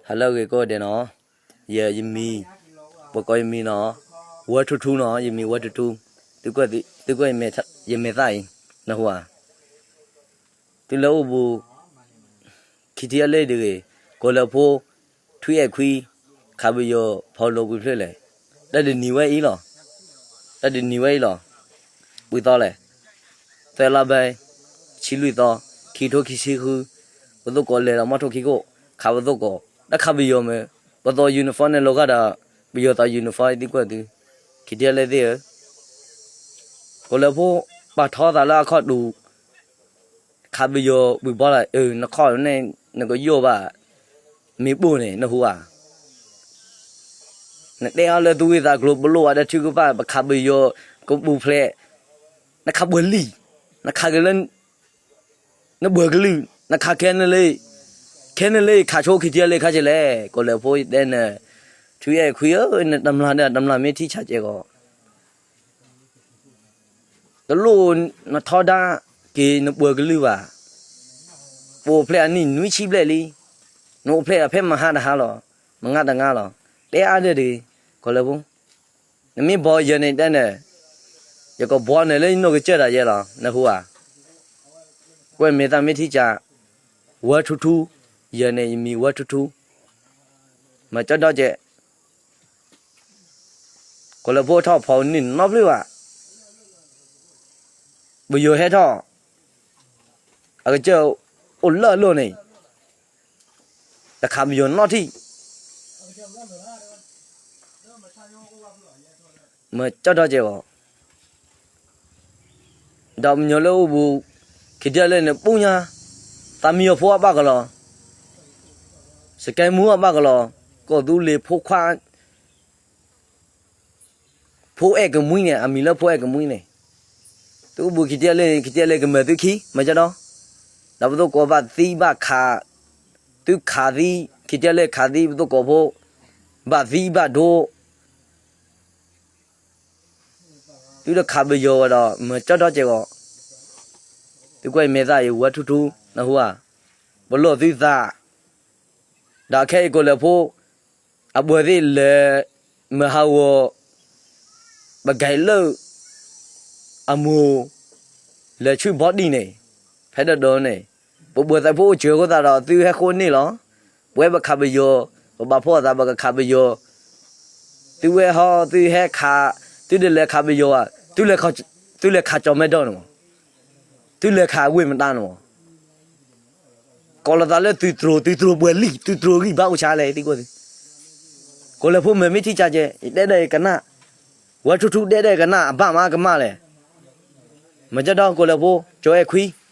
ဟါလၢအဂ့ၤကိးဂၤဒဲးနီၤ, ယ ယမံၤ, ပကိးယမံၤနီၤ, ဝၢထူထူနီၤ, ယမံၤဝၢထူထူ, သုကွၢ်ယမဲာ်သၣ်အံၤ, နဟူဧါ. သုလၢအိၣ်ဘူး ခံထံအလ့ၢ်တဂ့ၤ, ကီၢ်လၢၢ်ဖိ, ထွံၣ်အဲၣ်ခွံ, ခးပယီၤဖီလိာ်ကွံာ်ဖျၢၣ်လဲၣ်, တၢ်တနံၤဝဲအံၤလီၤ, တၢ်တနံၤဝဲအံၤလီၤ, ပှဲၤသီလဲၣ်, သၢလါဘဲ, ဆံလွံၢ်သီ, ခံထိခံဆံဃု, ပသိၣ်ကိးလဲၤဒီးမီထိၣ်ခံခိၣ်, ခးပသိၣ်ကိး, တၢ်ခးပယီၤမ့ၢ်, ပသိး uniform န့ၣ် လီၤဂာ်ဒီး ပယီၤသး uniform သံကွၢ်သု, ခံထံအလ့ၢ်သ့ၣ်ဧၢ, ကီၢ်လၢၢ်ဖိ, ပာ်ထီသးလၢအခီၣ်တူာ် ခးပယီၤဝံၤဘီလၢ အၢ နခီၣ်န့ၣ် နကယိၣ်ဘၣ်, မ့ၢ်ဘိၣ်န့ၣ် နဟူဧါ. နတဲအီၤလၢသူၣ်ဝံသးကျိၤ ပလိၣ်ဝဲဒၣ်ထုကဖၣ် ပခးပယီၤ ကပူၤဖျဲး, နခးပှဲၤလံ, နခးက့ၤလၢ နဘှၢ်ကလုာ် နခးခဲန့ၣ်လၢ, ခဲန့ၣ်လၢ ခးဆိခံထံအလ့ၢ်ခါကဲလဲၣ်, ကီၢ်လၢၢ်ဖိတဲနၤ, ထွံၣ်အဲၣ်ခွံဧၢ, နတမျၢ်ဒီးတမျၢ်မ့ၢ်ထံၣ်ဆးကဲးဂီၤ တလိၣ်နထီဒါက့ၤနဘှၢ်ကလုာ်ဘၣ်. ပအိၣ်ဖျဲၣ်အနံၣ်နွံဆံဘျဲၣ်လံ, နအိၣ်ဖျဲၣ်အဖဲမဟါတဟါလီၤ, မငါတငါလီၤ, တဲအါဒၢးတဂ့ၤ, ကီၢ်လၢၢ်ဖိ, နမ့ၢ်ဘီယၤန့ၣ်တဲနၤ, ယကဘီနၤလၢယနီၢ်ကစၢ်ဒၣ်ယဲလီၤ, နဟူဧါ. ကွဲၢ်မဲာ်သၣ်မ့ၢ်ထံၣ်ကၢ, ဝၢထူထူ, ယၤန့ၣ်ယမံၤဝၢထူထူ, မၤကၠီဒီကဲး ကီၢ်လၢၢ်ဖိထီၣ်ဖီနံၣ်နီဖျၢၣ်ဘၣ်, ပယီၤဟဲထီၣ်, အကစၢၢ်အိၣ်လၢအလိၤန့ၣ်, တခးပယီၤနီထံၣ်, မၤကၠီဒီကဲးဂီၤ ဒီးပညီလၢအိၣ်ဘူး, ခံထံအလ့ၢ်န့ၣ် ပူညါ, သးမံယီၤဖိအဘၣ်ကလီၤ, စကဲမူအဘၣ်ကလီၤ, ကီၢ်သူလ့ၤဖိခွါ, ဖိအဲၣ်ကမှံန့ၣ် အမံၤလၢဖိအဲၣ်ကမှံန့ၣ်, သုအိၣ်ဘူးခံထံအလ့ၢ်န့ၣ် ခံထံအလ့ၢ်ကမၤသုခံ မၤကၠီဒီ, ဒီးပသိၣ်ကိးဘၣ်သံဘၣ်ခး, သုခးသံ, ခံထံအလ့ၢ်ခးသံ ပသိၣ်ကိးဖိ, ဘၣ်သံဘၣ်ဒိ သုတခးပယီၤဝဲဒီး မၤကၠီဒီကဲးဂီၤ, သုကွဲၢ်မဲာ်သၣ်အံၤ ဝၢထူထူ, နဟူဧါ, ပလိၣ်သုသး, ဒီးခဲအံၤကီၢ်လၢၢ်ဖိ, အဘှၢ်သ့ၣ်လဲၤ, မၤဟးဂီၤ, ပကဲလၢ, အမိၢ်, လဲၤဆူဘီဒံၣ်န့ၣ်, ဖဲဒၢးဒၢးန့ၣ်, ပဘှၢ်သးဖိအိၣ်စၢၤအဃိသတးဒီး သုဟဲဃိန့ၢ်လီၤ, ပဝဲပခးပယီၤ, ပဘၣ်ဖှီၣ်အသးပကခးပယီၤ, သုဝဲဟီသုဟဲခး, သုတလဲၤခးပယီၤဧါ, သုလဲၤခးကၠီၤမဲဒီးန့ၣ်မး, သုလဲၤခးဝ့ၢ်မတါန့ၣ်မး, ကိးလီၤသးလၢသုးတြိၤ သုးတြိၤပှဲၤလံ သုးတြိၤဂံၢ်ဘါအိၣ်ဆါလဲၣ်သံကွၢ်သု, ကီၢ်လၢၢ်ဖိမၤမ့ၢ်ထံၣ်ကၢကဲး ယတဲဒၣ်ယကနၣ်, ဝၢထူထူတဲဒၣ်ယကနၣ် အဘၣ်မးကမၣ်လဲၣ်, မၤကၠီဒီကီၢ်လၢၢ်ဖိ ကၠီအဲၣ်ခွံ